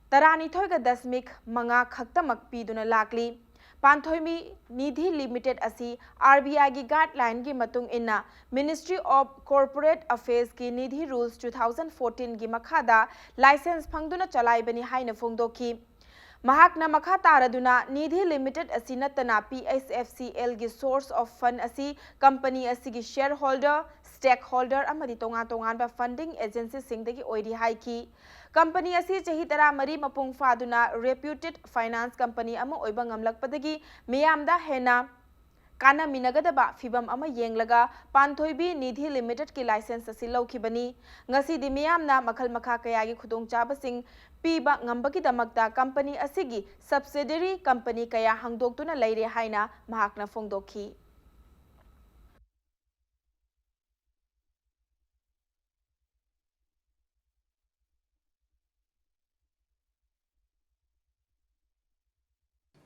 ꯇꯔꯥꯅꯤꯊꯣꯏꯒ ꯗꯁꯃꯤꯛ ꯃꯉꯥ ꯈꯛꯇꯃꯛ ꯄꯤꯗꯨꯅ ꯂꯥꯛꯂꯤ꯫ ꯄꯥꯟꯊꯣꯏꯕꯤ ꯅꯤꯙꯤ Limited ꯑꯁꯤ R B I ꯒꯤ guideline ꯒꯤ ꯃꯇꯨꯡ ꯏꯟꯅ Ministry of Corporate Affairs ꯀꯤ Nidhi rules two thousand fourteen ꯒꯤ ꯃꯈꯥꯗ license ꯐꯪꯗꯨꯅ ꯆꯂꯥꯏꯕꯅꯤ ꯍꯥꯏꯅ ꯐꯣꯡꯗꯣꯛꯈꯤ꯫ ꯃꯍꯥꯛꯅ ꯃꯈꯥ ꯇꯥꯔꯗꯨꯅ, ꯅꯤꯙꯤ ꯂꯤꯃꯤꯇꯦꯗ ꯑꯁꯤ ꯅꯠꯇꯅ P H F C algae source of fund ꯑꯁꯤ ꯀꯝꯄꯅꯤ ꯑꯁꯤꯒꯤ shareholder, stakeholder ꯑꯃꯗꯤ ꯇꯣꯉꯥꯟ ꯇꯣꯉꯥꯟꯕ funding agencyꯁꯤꯡꯗꯒꯤ ꯑꯣꯏꯔꯤ ꯍꯥꯏꯈꯤ꯫ ꯀꯝꯄꯅꯤ ꯑꯁꯤ ꯆꯍꯤ ꯇꯔꯥꯃꯔꯤ ꯃꯄꯨꯡ ꯐꯥꯗꯨꯅ reputed finance company ꯑꯃ ꯑꯣꯏꯕ ꯉꯝꯂꯛꯄꯗꯒꯤ ꯃꯤꯌꯥꯝꯗ ꯍꯦꯟꯅ ꯀꯥꯟꯅꯃꯤꯟꯅꯒꯗꯕ ꯐꯤꯚꯝ ꯑꯃ ꯌꯦꯡꯂꯒ ꯄꯥꯟꯊꯣꯏꯕꯤ ꯅꯤꯙꯤ ꯂꯤꯃꯤꯇꯦꯗꯀꯤ license ꯑꯁꯤ ꯂꯧꯈꯤꯕꯅꯤ꯫ ꯉꯁꯤꯗꯤ ꯃꯤꯌꯥꯝꯅ ꯃꯈꯜ ꯃꯈꯥ ꯀꯌꯥꯒꯤ ꯈꯨꯗꯣꯡꯆꯥꯕꯁꯤꯡ ꯄꯤꯕ ꯉꯝꯕꯒꯤꯗꯃꯛꯇ ꯀꯝꯄꯅꯤ ꯑꯁꯤꯒꯤ subsidiary company ꯀꯌꯥ ꯍꯥꯡꯗꯣꯛꯇꯨꯅ ꯂꯩꯔꯦ ꯍꯥꯏꯅ ꯃꯍꯥꯛꯅ ꯐꯣꯡꯗꯣꯛꯈꯤ꯫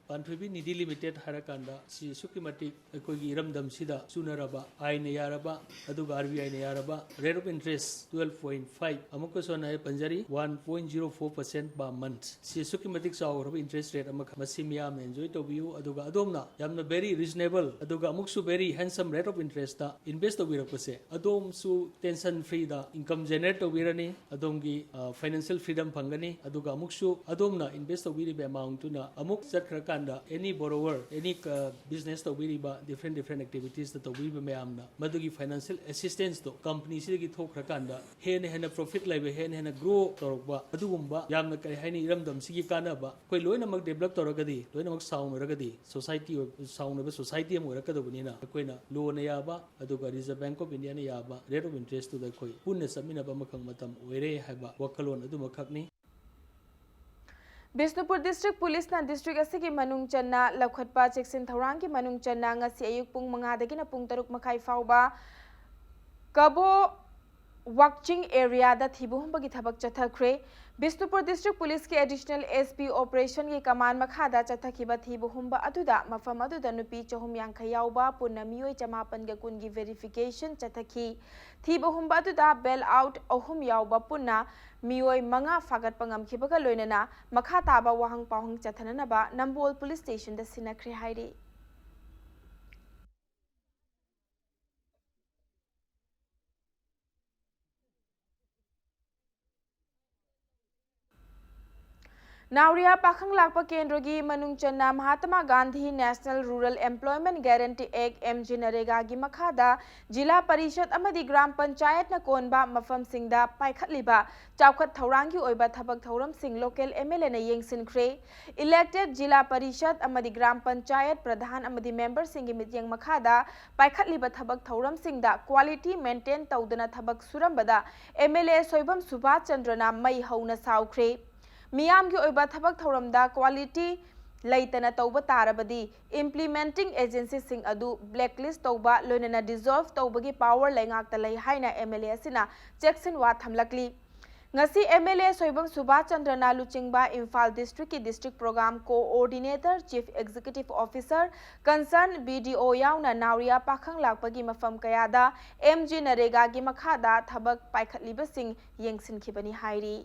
ꯄꯥꯟꯊꯣꯏꯕꯤ ꯅꯤꯙꯤ ꯂꯤꯃꯤꯇꯦꯗ ꯍꯥꯏꯔꯀꯥꯟꯗ ꯁꯤ ꯑꯁꯨꯛꯀꯤ ꯃꯇꯤꯛ ꯑꯩꯈꯣꯏꯒꯤ ꯏꯔꯝꯗꯝꯁꯤꯗ ꯆꯨꯅꯔꯕ, ꯑꯥꯏꯟꯅ ꯌꯥꯔꯕ, ꯑꯗꯨꯒ ꯑꯥꯔ ꯕꯤ ꯑꯥꯏꯅ ꯌꯥꯔꯕ rate of interest twelve point five, ꯑꯃꯨꯛꯀꯁꯨ ꯍꯟꯅ ꯑꯩ ꯄꯟꯖꯔꯤ, one point zero four percent per month꯫ ꯁꯤ ꯑꯁꯨꯛꯀꯤ ꯃꯇꯤꯛ ꯆꯥꯎꯈ꯭ꯔꯕ interest rate ꯑꯃꯈꯛ, ꯃꯁꯤ ꯃꯤꯌꯥꯝꯅ enjoy ꯇꯧꯕꯤꯌꯨ꯫ ꯑꯗꯨꯒ ꯑꯗꯣꯝꯅ ꯌꯥꯝꯅ very reasonable ꯑꯗꯨꯒ ꯑꯃꯨꯛꯁꯨ very handsome rate of interestꯇ invest ꯇꯧꯕꯤꯔꯛꯄꯁꯦ, ꯑꯗꯣꯝꯁꯨ tension freeꯗ income generate ꯇꯧꯕꯤꯔꯅꯤ꯫ ꯑꯗꯣꯝꯒꯤ, ꯑ, financial freedom ꯐꯪꯒꯅꯤ꯫ ꯑꯗꯨꯒ ꯑꯃꯨꯛꯁꯨ ꯑꯗꯣꯝꯅ invest ꯇꯧꯕꯤꯔꯤꯕ amountꯇꯨꯅ ꯑꯃꯨꯛ ꯆꯠꯈ꯭ꯔꯀꯥꯟꯗ any borrower, any, ꯑ, business ꯇꯧꯕꯤꯔꯤꯕ different different activitiesꯇ ꯇꯧꯕꯤꯔꯤꯕ ꯃꯌꯥꯝꯅ ꯃꯗꯨꯒꯤ financial assistanceꯇꯣ ꯀꯝꯄꯅꯤꯁꯤꯗꯒꯤ ꯊꯣꯛꯈ꯭ꯔꯀꯥꯟꯗ ꯍꯦꯟꯅ ꯍꯦꯟꯅ profit ꯂꯩꯕ, ꯍꯦꯟꯅ ꯍꯦꯟꯅ grow ꯇꯧꯔꯛꯄ, ꯑꯗꯨꯒꯨꯝꯕ ꯌꯥꯝꯅ, ꯀꯔꯤ ꯍꯥꯏꯅꯤ, ꯏꯔꯝꯗꯝꯁꯤꯒꯤ ꯀꯥꯟꯅꯕ, ꯑꯩꯈꯣꯏ ꯂꯣꯏꯅꯃꯛ develop ꯇꯧꯔꯒꯗꯤ, ꯂꯣꯏꯅꯃꯛ ꯆꯥꯎꯅꯔꯒꯗꯤ society ꯑꯣꯏ-, ꯆꯥꯎꯅꯕ society ꯑꯃ ꯑꯣꯏꯔꯛꯀꯗꯧꯕꯅꯤꯅ ꯑꯩꯈꯣꯏꯅ loanꯅ ꯌꯥꯕ, ꯑꯗꯨꯒ Reserve Bank of Indiaꯅ ꯌꯥꯕ rate of interestꯇꯨꯗ ꯑꯩꯈꯣꯏ ꯄꯨꯟꯅ ꯆꯠꯃꯤꯟꯅꯕ ꯑꯃꯈꯛ ꯃꯇꯝ ꯑꯣꯏꯔꯦ ꯍꯥꯏꯕ ꯋꯥꯈꯜꯂꯣꯟ ꯑꯗꯨꯃꯈꯛꯅꯤ꯫ ꯕꯤꯁꯅꯨꯄꯨꯔ ꯗꯤꯁꯇ꯭ꯔꯤꯛ ꯄꯨꯂꯤꯁꯅ ꯗꯤꯁꯇ꯭ꯔꯤꯛ ꯑꯁꯤꯒꯤ ꯃꯅꯨꯡ ꯆꯟꯅ ꯂꯧꯈꯠꯄ ꯆꯦꯛꯁꯤꯟ ꯊꯧꯔꯥꯡꯒꯤ ꯃꯅꯨꯡ ꯆꯟꯅ ꯉꯁꯤ ꯑꯌꯨꯛ ꯄꯨꯡ ꯃꯉꯥꯗꯒꯤꯅ ꯄꯨꯡ ꯇꯔꯨꯛ ꯃꯈꯥꯏ ꯐꯥꯎꯕ ꯀꯕꯣ ꯋꯥꯛꯆꯤꯡ ꯑꯦꯔꯤꯌꯥꯗ ꯊꯤꯕ ꯍꯨꯝꯕꯒꯤ ꯊꯕꯛ ꯆꯠꯊꯈ꯭ꯔꯦ꯫ ꯕꯤꯁꯅꯨꯄꯨꯔ ꯗꯤꯁꯇ꯭ꯔꯤꯛ ꯄꯨꯂꯤꯁꯀꯤ ꯑꯦꯗꯤꯁꯅꯦꯜ ꯑꯦꯁ ꯄꯤ ꯑꯣꯄꯔꯦꯁꯟꯒꯤ ꯀꯃꯥꯟ ꯃꯈꯥꯗ ꯆꯠꯊꯈꯤꯕ ꯊꯤꯕ ꯍꯨꯝꯕ ꯑꯗꯨꯗ ꯃꯐꯝ ꯑꯗꯨꯗ ꯅꯨꯄꯤ ꯆꯍꯨꯝ ꯌꯥꯡꯈꯩ ꯌꯥꯎꯕ ꯄꯨꯟꯅ ꯃꯤꯑꯣꯏ ꯆꯃꯥꯄꯟꯒ ꯀꯨꯟꯒꯤ verification ꯆꯠꯊꯈꯤ꯫ ꯊꯤꯕ ꯍꯨꯝꯕ ꯑꯗꯨꯗ bail out ꯑꯍꯨꯝ ꯌꯥꯎꯕ ꯄꯨꯟꯅ ꯃꯤꯑꯣꯏ ꯃꯉꯥ ꯐꯥꯒꯠꯄ ꯉꯝꯈꯤꯕꯒ ꯂꯣꯏꯅꯅ ꯃꯈꯥ ꯇꯥꯕ ꯋꯥꯍꯪ ꯄꯥꯎꯍꯪ ꯆꯠꯊꯅꯅꯕ ꯅꯝꯕꯣꯜ ꯄꯨꯂꯤꯁ ꯁ꯭ꯇꯦꯁꯟꯗ ꯁꯤꯟꯅꯈ꯭ꯔꯦ ꯍꯥꯏꯔꯤ꯫ ꯅꯥꯎꯔꯤꯌꯥ ꯄꯥꯈꯪ ꯂꯥꯛꯄ ꯀꯦꯟꯗ꯭ꯔꯒꯤ ꯃꯅꯨꯡ ꯆꯟꯅ Mahatma Gandhi National Rural Employment Guarantee Act, MGNREGA ꯒꯤ ꯃꯈꯥꯗ ꯖꯤꯂꯥ ꯄꯔꯤꯁꯠ ꯑꯃꯗꯤ ꯒ꯭ꯔꯥꯝ ꯄꯟꯆꯥꯌꯠꯅ ꯀꯣꯟꯕ ꯃꯐꯝꯁꯤꯡꯗ ꯄꯥꯏꯈꯠꯂꯤꯕ ꯆꯥꯎꯈꯠ ꯊꯧꯔꯥꯡꯒꯤ ꯑꯣꯏꯕ ꯊꯕꯛ ꯊꯧꯔꯝꯁꯤꯡ local MLA ꯅ ꯌꯦꯡꯁꯤꯟꯈ꯭ꯔꯦ꯫ Elected ꯖꯤꯂꯥ ꯄꯔꯤꯁꯠ ꯑꯃꯗꯤ ꯒ꯭ꯔꯥꯝ ꯄꯟꯆꯥꯌꯠ ꯄ꯭ꯔꯙꯥꯟ ꯑꯃꯗꯤ member ꯁꯤꯡꯒꯤ ꯃꯤꯠꯌꯦꯡ ꯃꯈꯥꯗ ꯄꯥꯏꯈꯠꯂꯤꯕ ꯊꯕꯛ ꯊꯧꯔꯝꯁꯤꯡꯗ quality maintain ꯇꯧꯗꯅ ꯊꯕꯛ ꯁꯨꯔꯝꯕꯗ MLA ꯁꯣꯏꯕꯝ ꯁꯨꯕꯥꯁ ꯆꯟꯗ꯭ꯔꯅ ꯃꯩ ꯍꯧꯅ ꯁꯥꯎꯈ꯭ꯔꯦ꯫ ꯃꯤꯌꯥꯝꯒꯤ ꯑꯣꯏꯕ ꯊꯕꯛ ꯊꯧꯔꯝꯗ quality ꯂꯩꯇꯅ ꯇꯧꯕ ꯇꯥꯔꯕꯗꯤ implementing agency ꯁꯤꯡ ꯑꯗꯨ blacklist ꯇꯧꯕ, ꯂꯣꯏꯅꯅ dissolve ꯇꯧꯕꯒꯤ power ꯂꯩꯉꯥꯛꯇ ꯂꯩ ꯍꯥꯏꯅ MLA ꯑꯁꯤꯅ ꯆꯦꯛꯁꯤꯟꯋꯥ ꯊꯝꯂꯛꯂꯤ꯫ ꯉꯁꯤ MLA ꯁꯣꯏꯕꯝ ꯁꯨꯕꯥꯁ ꯆꯟꯗ꯭ꯔꯅ ꯂꯨꯆꯤꯡꯕ ꯏꯝꯐꯥꯜ district ꯀꯤ district program coordinator, chief executive officer, concern BDO ꯌꯥꯎꯅ ꯅꯥꯎꯔꯤꯌꯥ ꯄꯥꯈꯪ ꯂꯥꯛꯄꯒꯤ ꯃꯐꯝ ꯀꯌꯥꯗ MGNREGA ꯒꯤ ꯃꯈꯥꯗ ꯊꯕꯛ ꯄꯥꯏꯈꯠꯂꯤꯕꯁꯤꯡ ꯌꯦꯡꯁꯤꯟꯈꯤꯕꯅꯤ ꯍꯥꯏꯔꯤ꯫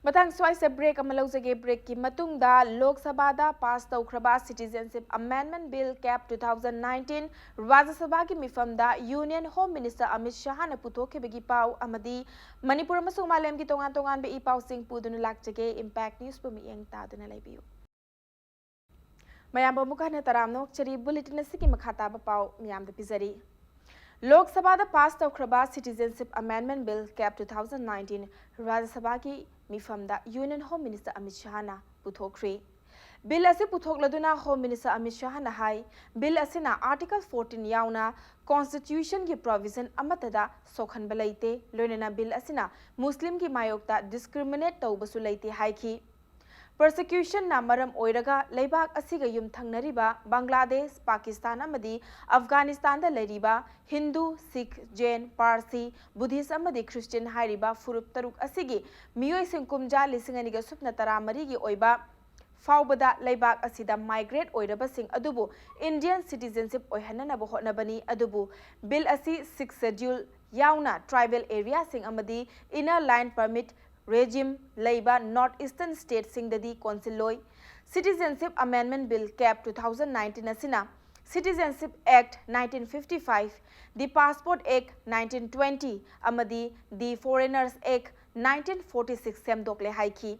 ꯃꯇꯥꯡ ꯁ꯭ꯋꯥꯏꯁꯦ break ꯑꯃ ꯂꯧꯖꯒꯦ꯫ Break ꯀꯤ ꯃꯇꯨꯡꯗ ꯂꯣꯛ ꯁꯚꯥꯗ pass ꯇꯧꯈ꯭ꯔꯕ Citizenship Amendment Bill, CAB, two thousand nineteen ꯔꯥꯖ꯭ꯌ ꯁꯚꯥꯒꯤ ꯃꯤꯐꯝꯗ Union Home Minister ꯑꯃꯤꯠ ꯁꯍꯥꯅ ꯄꯨꯊꯣꯛꯈꯤꯕꯒꯤ ꯄꯥꯎ ꯑꯃꯗꯤ ꯃꯅꯤꯄꯨꯔ ꯑꯃꯁꯨꯡ ꯃꯥꯂꯦꯝꯒꯤ ꯇꯣꯉꯥꯟ ꯇꯣꯉꯥꯟꯕ ꯏ ꯄꯥꯎꯁꯤꯡ ꯄꯨꯗꯨꯅ ꯂꯥꯛꯆꯒꯦ꯫ Impact News ꯄꯨ ꯃꯤꯠꯌꯦꯡ ꯇꯥꯗꯨꯅ ꯂꯩꯕꯤꯌꯨ꯫ ꯃꯌꯥꯝꯕꯨ ꯑꯃꯨꯛꯀ ꯍꯟꯅ ꯇꯔꯥꯝꯅ ꯑꯣꯛꯆꯔꯤ꯫ Bulletin ꯑꯁꯤꯒꯤ ꯃꯈꯥ ꯇꯥꯕ ꯄꯥꯎ ꯃꯤꯌꯥꯝꯗ ꯄꯤꯖꯔꯤ꯫ ꯂꯣꯛ ꯁꯚꯥꯗ pass ꯇꯧꯈ꯭ꯔꯕ Citizenship Amendment Bill, CAB, two thousand nineteen ꯔꯥꯖ꯭ꯌ ꯁꯚꯥꯒꯤ ꯃꯤꯐꯝꯗ Union Home Minister Amit ꯁꯍꯥꯅ ꯄꯨꯊꯣꯛꯈ꯭ꯔꯦ꯫ Bill ꯑꯁꯤ ꯄꯨꯊꯣꯛꯂꯗꯨꯅ Home Minister ꯑꯃꯤꯠ ꯁꯍꯥꯅ ꯍꯥꯏ, Bill ꯑꯁꯤꯅ Article fourteen ꯌꯥꯎꯅ Constitution ꯒꯤ provision ꯑꯃꯠꯇꯗ ꯁꯣꯛꯍꯟꯕ ꯂꯩꯇꯦ, ꯂꯣꯏꯅꯅ Bill ꯑꯁꯤꯅ ꯃꯨꯁꯂꯤꯝꯒꯤ ꯃꯥꯌꯣꯛꯇ discriminate ꯇꯧꯕꯁꯨ ꯂꯩꯇꯦ ꯍꯥꯏꯈꯤ꯫ Persecution ꯅ ꯃꯔꯝ ꯑꯣꯏꯔꯒ ꯂꯩꯕꯥꯛ ꯑꯁꯤꯒ ꯌꯨꯝꯊꯪꯅꯔꯤꯕ ꯕꯪꯒ꯭ꯂꯥꯗꯦꯁ, ꯄꯥꯀꯤꯁꯇꯥꯟ ꯑꯃꯗꯤ ꯑꯐꯒꯥꯅꯤꯁꯇꯥꯟꯗ ꯂꯩꯔꯤꯕ ꯍꯤꯟꯗꯨ, ꯁꯤꯈ, ꯖꯦꯟ, ꯄꯥꯔꯁꯤ, ꯕꯨꯙꯤꯁ ꯑꯃꯗꯤ ꯈ꯭ꯔꯤꯁꯇꯤꯌꯟ ꯍꯥꯏꯔꯤꯕ ꯐꯨꯔꯨꯞ ꯇꯔꯨꯛ ꯑꯁꯤꯒꯤ ꯃꯤꯑꯣꯏꯁꯤꯡ ꯀꯨꯝꯖꯥ ꯂꯤꯁꯤꯡ ꯑꯅꯤꯒ ꯁꯨꯞꯅ ꯇꯔꯥꯃꯔꯤꯒꯤ ꯑꯣꯏꯕ ꯐꯥꯎꯕꯗ ꯂꯩꯕꯥꯛ ꯑꯁꯤꯗ migrate ꯑꯣꯏꯔꯕꯁꯤꯡ ꯑꯗꯨꯕꯨ Indian citizenship ꯑꯣꯏꯍꯟꯅꯅꯕ ꯍꯣꯠꯅꯕꯅꯤ꯫ ꯑꯗꯨꯕꯨ Bill ꯑꯁꯤ Sixth Schedule ꯌꯥꯎꯅ tribal area ꯁꯤꯡ ꯑꯃꯗꯤ Inner Line Permit regime ꯂꯩꯕ North Eastern state ꯁꯤꯡꯗꯗꯤ ꯀꯣꯟꯁꯤꯜꯂꯣꯏ꯫ Citizenship Amendment Bill, CAB, two thousand nineteen ꯑꯁꯤꯅ Citizenship Act nineteen fifty five, The Passport Act nineteen twenty ꯑꯃꯗꯤ The Foreigners Act nineteen forty six ꯁꯦꯝꯗꯣꯛꯂꯦ ꯍꯥꯏꯈꯤ꯫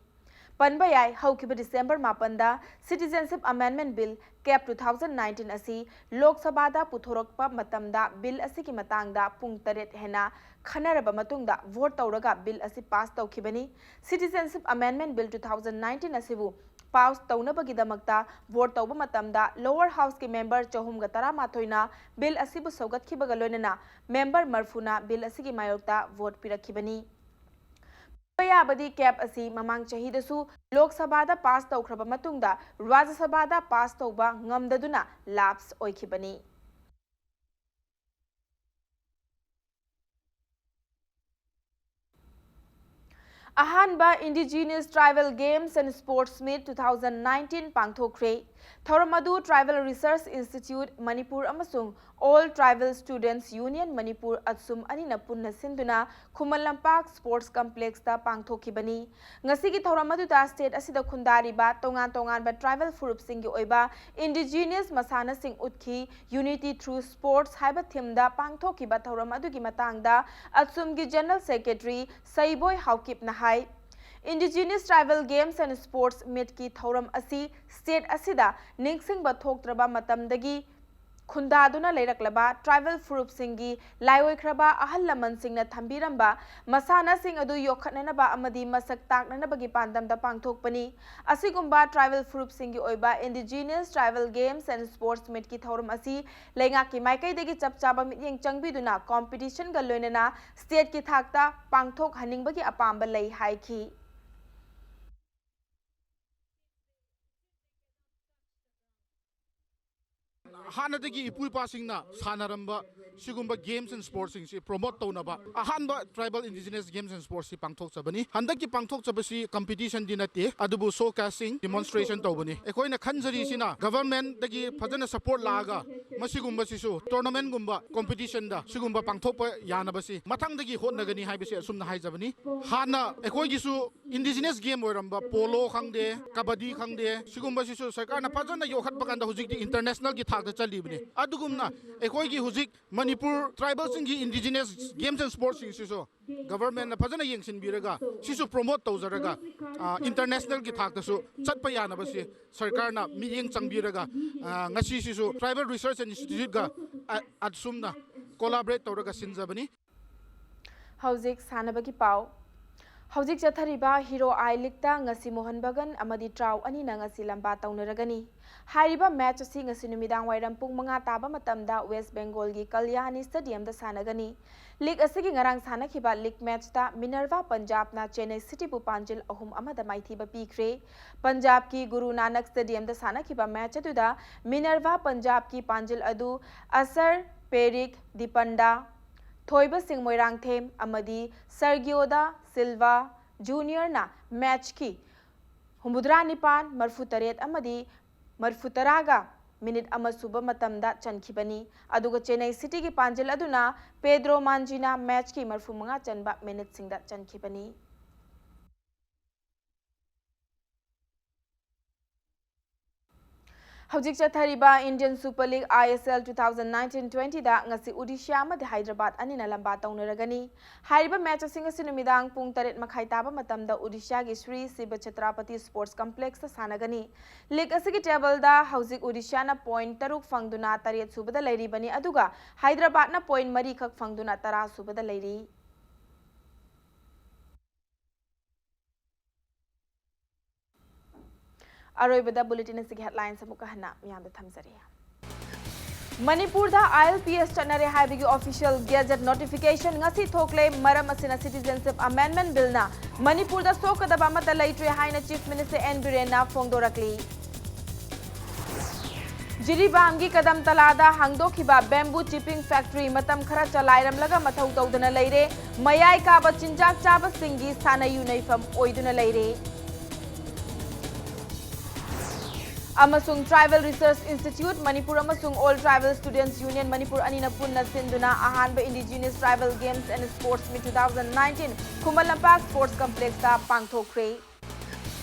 ꯄꯟꯕ ꯌꯥꯏ, ꯍꯧꯈꯤꯕ December ꯃꯥꯄꯟꯗ Citizenship Amendment Bill, CAB, two thousand nineteen ꯑꯁꯤ ꯂꯣꯛ ꯁꯚꯥꯗ ꯄꯨꯊꯣꯔꯛꯄ ꯃꯇꯝꯗ ꯕꯤꯜ ꯑꯁꯤꯒꯤ ꯃꯇꯥꯡꯗ ꯄꯨꯡ ꯇꯔꯦꯠ ꯍꯦꯟꯅ ꯈꯟꯅꯔꯕ ꯃꯇꯨꯡꯗ ꯚꯣꯠ ꯇꯧꯔꯒ ꯕꯤꯜ ꯑꯁꯤ ꯄꯥꯁ ꯇꯧꯈꯤꯕꯅꯤ꯫ Citizenship Amendment Bill two thousand nineteen ꯑꯁꯤꯕꯨ ꯄꯥꯁ ꯇꯧꯅꯕꯒꯤꯗꯃꯛꯇ ꯚꯣꯠ ꯇꯧꯕ ꯃꯇꯝꯗ Lower Houseꯀꯤ ꯃꯦꯝꯕꯔ ꯆꯍꯨꯝꯒ ꯇꯔꯥꯃꯥꯊꯣꯏꯅ ꯕꯤꯜ ꯑꯁꯤꯕꯨ ꯁꯧꯒꯠꯈꯤꯕꯒ ꯂꯣꯏꯅꯅ ꯃꯦꯝꯕꯔ ꯃꯔꯐꯨꯅ ꯕꯤꯜ ꯑꯁꯤꯒꯤ ꯃꯥꯌꯣꯛꯇ ꯚꯣꯠ ꯄꯤꯔꯛꯈꯤꯕꯅꯤ꯫ ꯌꯥꯕꯗꯤ, CAB ꯑꯁꯤ ꯃꯃꯥꯡ ꯆꯍꯤꯗꯁꯨ ꯂꯣꯛ ꯁꯚꯥꯗ ꯄꯥꯁ ꯇꯧꯈ꯭ꯔꯕ ꯃꯇꯨꯡꯗ ꯔꯥꯖ꯭ꯌ ꯁꯚꯥꯗ ꯄꯥꯁ ꯇꯧꯕ ꯉꯝꯗꯗꯨꯅ ꯂꯥꯞꯁ ꯑꯣꯏꯈꯤꯕꯅꯤ꯫ ꯑꯍꯥꯟꯕ Indigenous Tribal Games and Sports Meet two thousand nineteen ꯄꯥꯡꯊꯣꯛꯈ꯭ꯔꯦ꯫ ꯊꯧꯔꯝ ꯑꯗꯨ Tribal Research Institute ꯃꯅꯤꯄꯨꯔ ꯑꯃꯁꯨꯡ All Tribal Students Union Manipur, ꯑꯁꯨꯝ ꯑꯅꯤꯅ ꯄꯨꯟꯅ ꯁꯤꯟꯗꯨꯅ ꯈꯨꯃꯟ ꯂꯝꯄꯥꯛ Sports Complexꯇ ꯄꯥꯡꯊꯣꯛꯈꯤꯕꯅꯤ꯫ ꯉꯁꯤꯒꯤ ꯊꯧꯔꯝ ꯑꯗꯨꯗ state ꯑꯁꯤꯗ ꯈꯨꯟꯗꯥꯔꯤꯕ ꯇꯣꯉꯥꯟ ꯇꯣꯉꯥꯟꯕ tribal ꯐꯨꯔꯨꯞꯁꯤꯡꯒꯤ ꯑꯣꯏꯕ Indigenous ꯃꯁꯥꯟꯅꯁꯤꯡ ꯎꯠꯈꯤ꯫ Unity Through Sports ꯍꯥꯏꯕ themeꯗ ꯄꯥꯡꯊꯣꯛꯈꯤꯕ ꯊꯧꯔꯝ ꯑꯗꯨꯒꯤ ꯃꯇꯥꯡꯗ ꯑꯁꯨꯝꯒꯤ General Secretary ꯁꯩꯕꯣꯏ ꯍꯥꯎꯀꯤꯞꯅ high, Indigenous Tribal Games and Sports Meetꯀꯤ ꯊꯧꯔꯝ ꯑꯁꯤ state ꯑꯁꯤꯗ ꯅꯤꯡꯁꯤꯡꯕ ꯊꯣꯛꯇ꯭ꯔꯕ ꯃꯇꯝꯗꯒꯤ ꯈꯨꯟꯗꯥꯗꯨꯅ ꯂꯩꯔꯛꯂꯕ tribal ꯐꯨꯔꯨꯞꯁꯤꯡꯒꯤ ꯂꯥꯏꯑꯣꯏꯈ꯭ꯔꯕ ꯑꯍꯜ ꯂꯃꯟꯁꯤꯡꯅ ꯊꯝꯕꯤꯔꯝꯕ ꯃꯁꯥꯟꯅꯁꯤꯡ ꯑꯗꯨ ꯌꯣꯛꯈꯠꯅꯅꯕ ꯑꯃꯗꯤ ꯃꯁꯛ ꯇꯥꯛꯅꯅꯕꯒꯤ ꯄꯥꯟꯗꯝꯗ ꯄꯥꯡꯊꯣꯛꯄꯅꯤ꯫ ꯑꯁꯤꯒꯨꯝꯕ tribal ꯐꯨꯔꯨꯞꯁꯤꯡꯒꯤ ꯑꯣꯏꯕ Indigenous Tribal Games and Sports Meetꯀꯤ ꯊꯧꯔꯝ ꯑꯁꯤ ꯂꯩꯉꯥꯛꯀꯤ ꯃꯥꯏꯀꯩꯗꯒꯤ ꯆꯞ ꯆꯥꯕ ꯃꯤꯠꯌꯦꯡ ꯆꯪꯕꯤꯗꯨꯅ competitionꯒ ꯂꯣꯏꯅꯅ stateꯀꯤ ꯊꯥꯛꯇ ꯄꯥꯡꯊꯣꯛꯍꯟꯅꯤꯡꯕꯒꯤ ꯑꯄꯥꯝꯕ ꯂꯩ ꯍꯥꯏꯈꯤ꯫ ꯍꯥꯟꯅꯗꯒꯤ ꯏꯄꯨ ꯏꯄꯥꯁꯤꯡꯅ ꯁꯥꯟꯅꯔꯝꯕ ꯁꯤꯒꯨꯝꯕ games and sportsꯁꯤꯡꯁꯤ promote ꯇꯧꯅꯕ ꯑꯍꯥꯟꯕ Tribal Indigenous Games and Sportsꯁꯤ ꯄꯥꯡꯊꯣꯛꯆꯕꯅꯤ꯫ ꯍꯟꯗꯛꯀꯤ ꯄꯥꯡꯊꯣꯛꯆꯕꯁꯤ competitionꯗꯤ ꯅꯠꯇꯦ, ꯑꯗꯨꯕꯨ showcasing, demonstration ꯇꯧꯕꯅꯤ꯫ ꯑꯩꯈꯣꯏꯅ ꯈꯟꯖꯔꯤꯁꯤꯅ governmentꯗꯒꯤ ꯐꯖꯅ support ꯂꯥꯛꯑꯒ ꯃꯁꯤꯒꯨꯝꯕꯁꯤꯁꯨ tournamentꯒꯨꯝꯕ competitionꯗ ꯁꯤꯒꯨꯝꯕ ꯄꯥꯡꯊꯣꯛꯄ ꯌꯥꯅꯕꯁꯤ ꯃꯊꯪꯗꯒꯤ ꯍꯣꯠꯅꯒꯅꯤ ꯍꯥꯏꯕꯁꯤ ꯑꯁꯨꯝꯅ ꯍꯥꯏꯖꯕꯅꯤ꯫ ꯍꯥꯟꯅ ꯑꯩꯈꯣꯏꯒꯤꯁꯨ indigenous game ꯑꯣꯏꯔꯝꯕ polo ꯈꯪꯗꯦ, ꯀꯕꯗꯤ ꯈꯪꯗꯦ, ꯁꯤꯒꯨꯝꯕꯁꯤꯁꯨ ꯁꯔꯀꯥꯔꯅ ꯐꯖꯅ ꯌꯣꯛꯈꯠꯄ ꯀꯥꯟꯗ ꯍꯧꯖꯤꯛꯇꯤ internationalꯒꯤ ꯊꯥꯛꯇ ꯆꯠꯂꯤꯕꯅꯤ꯫ ꯑꯗꯨꯒꯨꯝꯅ ꯑꯩꯈꯣꯏꯒꯤ ꯍꯧꯖꯤꯛ ꯃꯅꯤꯄꯨꯔ ꯇ꯭ꯔꯥꯏꯕꯦꯜꯁꯤꯡꯒꯤ ꯏꯟꯗꯤꯖꯤꯅꯁ ꯒꯦꯝꯁ ꯑꯦꯟ ꯁ꯭ꯄꯣꯔꯠꯁꯤꯡꯁꯤꯁꯨ ꯒꯚꯔꯟꯃꯦꯟꯠꯅ ꯐꯖꯅ ꯌꯦꯡꯁꯤꯟꯕꯤꯔꯒ, ꯁꯤꯁꯨ ꯄ꯭ꯔꯣꯃꯣꯠ ꯇꯧꯖꯔꯒ, ꯑ, ꯏꯟꯇꯔꯅꯦꯁꯅꯦꯜꯒꯤ ꯊꯥꯛꯇꯁꯨ ꯆꯠꯄ ꯌꯥꯅꯕꯁꯤ ꯁꯔꯀꯥꯔꯅ ꯃꯤꯠꯌꯦꯡ ꯆꯪꯕꯤꯔꯒ, ꯑ, ꯉꯁꯤꯁꯤꯁꯨ ꯇ꯭ꯔꯥꯏꯕꯦꯜ ꯔꯤꯁꯔꯁ ꯏꯟꯁꯇꯤꯇ꯭ꯌꯨꯠꯀ, ꯑ, ꯑꯁꯨꯝꯅ ꯀꯣꯂꯥꯕꯣꯔꯦꯠ ꯇꯧꯔꯒ ꯁꯤꯟꯖꯕꯅꯤ꯫ ꯍꯧꯖꯤꯛ ꯁꯥꯟꯅꯕꯒꯤ ꯄꯥꯎ꯫ ꯍꯧꯖꯤꯛ ꯆꯠꯊꯔꯤꯕ ꯍꯤꯔꯣ ꯑꯥꯏ ꯂꯤꯒꯇ ꯉꯁꯤ ꯃꯣꯍꯟ ꯕꯒꯥꯟ ꯑꯃꯗꯤ ꯇ꯭ꯔꯥꯎ ꯑꯅꯤꯅ ꯉꯁꯤ ꯂꯝꯕꯥ ꯇꯧꯅꯔꯒꯅꯤ꯫ ꯍꯥꯏꯔꯤꯕ ꯃꯦꯆ ꯑꯁꯤ ꯉꯁꯤ ꯅꯨꯃꯤꯗꯥꯡ ꯋꯥꯏꯔꯝ ꯄꯨꯡ ꯃꯉꯥ ꯇꯥꯕ ꯃꯇꯝꯗ ꯋꯦꯁ ꯕꯦꯡꯒꯣꯜꯒꯤ ꯀꯜꯌꯥꯅꯤ ꯁ꯭ꯇꯦꯗꯤꯌꯝꯗ ꯁꯥꯟꯅꯒꯅꯤ꯫ ꯂꯤꯒ ꯑꯁꯤꯒꯤ ꯉꯔꯥꯡ ꯁꯥꯟꯅꯈꯤꯕ ꯂꯤꯒ ꯃꯦꯆꯇ ꯃꯤꯅꯔꯚꯥ ꯄꯟꯖꯥꯕꯅ ꯆꯦꯟꯅꯩ ꯁꯤꯇꯤꯕꯨ ꯄꯥꯟꯖꯤꯜ ꯑꯍꯨꯝ ꯑꯃꯗ ꯃꯥꯏꯊꯤꯕ ꯄꯤꯈ꯭ꯔꯦ꯫ ꯄꯟꯖꯥꯕꯀꯤ ꯒꯨꯔꯨ ꯅꯥꯅꯛ ꯁ꯭ꯇꯦꯗꯤꯌꯝꯗ ꯁꯥꯟꯅꯈꯤꯕ ꯃꯦꯆ ꯑꯗꯨꯗ ꯃꯤꯅꯔꯚꯥ ꯄꯟꯖꯥꯕꯀꯤ ꯄꯥꯟꯖꯤꯜ ꯑꯗꯨ ꯑꯁꯔ ꯄꯦꯔꯤꯛ ꯗꯤꯄꯟꯗꯥ, ꯊꯣꯏꯕꯁꯤꯡ ꯃꯣꯏꯔꯥꯡꯊꯦꯝ ꯑꯃꯗꯤ ꯁꯔꯒꯤꯌꯣꯗꯥ ꯁꯤꯜꯚꯥ ꯖꯨꯅꯤꯌꯔꯅ ꯃꯦꯆꯀꯤ ꯍꯨꯝꯐꯨꯇꯔꯥ ꯅꯤꯄꯥꯟ, ꯃꯔꯤꯐꯨ ꯇꯔꯦꯠ ꯑꯃꯗꯤ ꯃꯔꯤꯐꯨ ꯇꯔꯥꯒ ꯃꯤꯅꯤꯠ ꯑꯃ ꯁꯨꯕ ꯃꯇꯝꯗ ꯆꯟꯈꯤꯕꯅꯤ꯫ ꯑꯗꯨꯒ ꯆꯦꯟꯅꯩ ꯁꯤꯇꯤꯒꯤ ꯄꯥꯟꯖꯤꯜ ꯑꯗꯨꯅ ꯄꯦꯗ꯭ꯔꯣ ꯃꯥꯟꯖꯤꯅ ꯃꯦꯆꯀꯤ ꯃꯔꯤꯐꯨ ꯃꯉꯥ ꯆꯟꯕ ꯃꯤꯅꯤꯠꯁꯤꯡꯗ ꯆꯟꯈꯤꯕꯅꯤ꯫ ꯍꯧꯖꯤꯛ ꯆꯠꯊꯔꯤꯕ Indian Super League, I S L, two thousand nineteen twenty ꯗ ꯉꯁꯤ ꯑꯣꯗꯤꯁꯥ ꯑꯃꯗꯤ ꯍꯥꯏꯗ꯭ꯔꯕꯥꯗ ꯑꯅꯤꯅ ꯂꯝꯕꯥ ꯇꯧꯅꯔꯒꯅꯤ꯫ ꯍꯥꯏꯔꯤꯕ ꯃꯦꯆ ꯑꯁꯤ ꯉꯁꯤ ꯅꯨꯃꯤꯗꯥꯡ ꯄꯨꯡ ꯇꯔꯦꯠ ꯃꯈꯥꯏ ꯇꯥꯕ ꯃꯇꯝꯗ ꯑꯣꯗꯤꯁꯥꯒꯤ ꯁ꯭ꯔꯤ ꯁꯤꯕ ꯆꯇ꯭ꯔꯄꯇꯤ ꯁ꯭ꯄꯣꯔꯠꯁ ꯀꯝꯄ꯭ꯂꯦꯛꯁꯇ ꯁꯥꯟꯅꯒꯅꯤ꯫ ꯂꯤꯒ ꯑꯁꯤꯒꯤ ꯇꯦꯕꯜꯗ ꯍꯧꯖꯤꯛ ꯑꯣꯗꯤꯁꯥꯅ ꯄꯣꯏꯟꯠ ꯇꯔꯨꯛ ꯐꯪꯗꯨꯅ ꯇꯔꯦꯠ ꯁꯨꯕꯗ ꯂꯩꯔꯤꯕꯅꯤ, ꯑꯗꯨꯒ ꯍꯥꯏꯗ꯭ꯔꯕꯥꯗꯅ ꯄꯣꯏꯟꯠ ꯃꯔꯤꯈꯛ ꯐꯪꯗꯨꯅ ꯇꯔꯥ ꯁꯨꯕꯗ ꯂꯩꯔꯤ꯫ ꯑꯔꯣꯏꯕꯗ ꯕꯨꯂꯦꯇꯤꯟ ꯑꯁꯤꯒꯤ ꯍꯦꯗꯂꯥꯏꯟꯁ ꯑꯃꯨꯛꯀ ꯍꯟꯅ ꯃꯤꯌꯥꯝꯗ ꯊꯝꯖꯔꯤ꯫ ꯃꯅꯤꯄꯨꯔꯗ I L P S ꯆꯠꯅꯔꯦ ꯍꯥꯏꯕꯒꯤ ꯑꯣꯐꯤꯁꯤꯌꯦꯜ ꯒꯦꯖꯦꯠ ꯅꯣꯇꯤꯐꯤꯀꯦꯁꯟ ꯉꯁꯤ ꯊꯣꯛꯂꯦ꯫ ꯃꯔꯝ ꯑꯁꯤꯅ Citizenship Amendment Billꯅ ꯃꯅꯤꯄꯨꯔꯗ ꯁꯣꯛꯀꯗꯕ ꯑꯃꯠꯇ ꯂꯩꯇ꯭ꯔꯦ ꯍꯥꯏꯅ ꯆꯤꯐ ꯃꯤꯅꯤꯁꯇꯔ ꯑꯦꯟ ꯕꯤꯔꯦꯟꯅ ꯐꯣꯡꯗꯣꯔꯛꯂꯤ꯫ ꯖꯤꯔꯤꯕꯥꯝꯒꯤ ꯀꯗꯝ ꯇꯂꯥꯗ ꯍꯥꯡꯗꯣꯛꯈꯤꯕ bamboo chipping factory ꯃꯇꯝ ꯈꯔ ꯆꯂꯥꯏꯔꯝꯂꯒ ꯃꯊꯧ ꯇꯧꯗꯅ ꯂꯩꯔꯦ꯫ ꯃꯌꯥꯏ ꯀꯥꯕ ꯆꯤꯟꯖꯥꯛ ꯆꯥꯕꯁꯤꯡꯒꯤ ꯁꯥꯟꯅ ꯌꯨꯅꯩꯐꯝ ꯑꯣꯏꯗꯨꯅ ꯂꯩꯔꯦ꯫ ꯑꯃꯁꯨꯡ Tribal Research Institute ꯃꯅꯤꯄꯨꯔ ꯑꯃꯁꯨꯡ All Tribal Students Union Manipur ꯑꯅꯤꯅ ꯄꯨꯟꯅ ꯁꯤꯟꯗꯨꯅ ꯑꯍꯥꯟꯕ Indigenous Tribal Games and Sports Meet two thousand nineteen Khuman Lampak sports ꯀꯝꯄ꯭ꯂꯦꯛꯁꯇ ꯄꯥꯡꯊꯣꯛꯈ꯭ꯔꯦ꯫